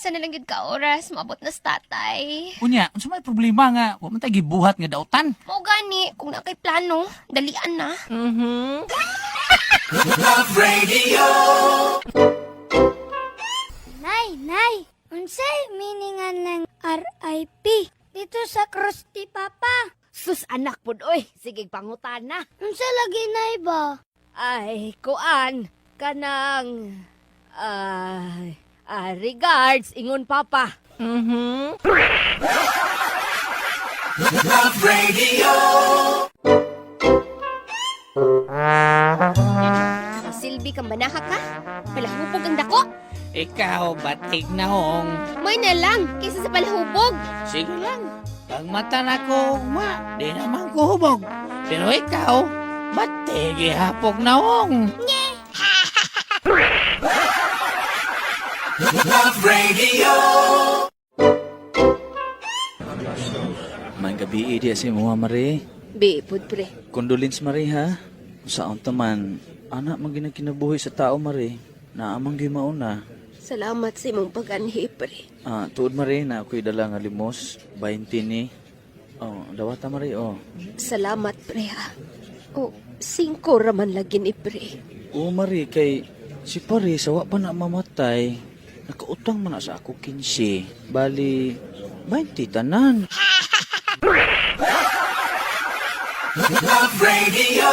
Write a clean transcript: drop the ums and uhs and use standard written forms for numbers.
Isa na lang gyud ka oras, maabot na sa tatay. Unya, unsa may problema nga wa man tay gibuhat nga dautan? Mao gani, kung naa kay plano, dalian na. Nay, nay, unsay meaningan ng RIP dito sa cross ti Papa? Sus, anak pud oy, sige pangutana. Unsa lagi, nay, ba? Ay, kuan kanang ay regards ingon papa. Silbi kang banaha ka. Palahubog ang dako. Ikaw batig na hong. May na lang kaysa sa palahubog. Sige lang. Pag mata na ko, ma, di naman ko hubog. Pero ikaw, batig ihapog na hong. May gabi di sa imo, Mare. Be, pud pre. Condolence, Mare, ha. Sa unta man, anak man ginakinabuhi sa tao, Mare. Naamang gimauna. Salamat sa imong pag-anhi, pre. Ah, tuod, Mare, na ako'y dala nga limos, 20 ni. Oh, dawata, Mare, oh. Salamat, pre, ha. Oh, singko raman lagi ni pre. Oo, Mare, kay si pare sa wa pa na mamatay. Nakautang man na sa ako 15. Bali, 20 tanan. Love Radio.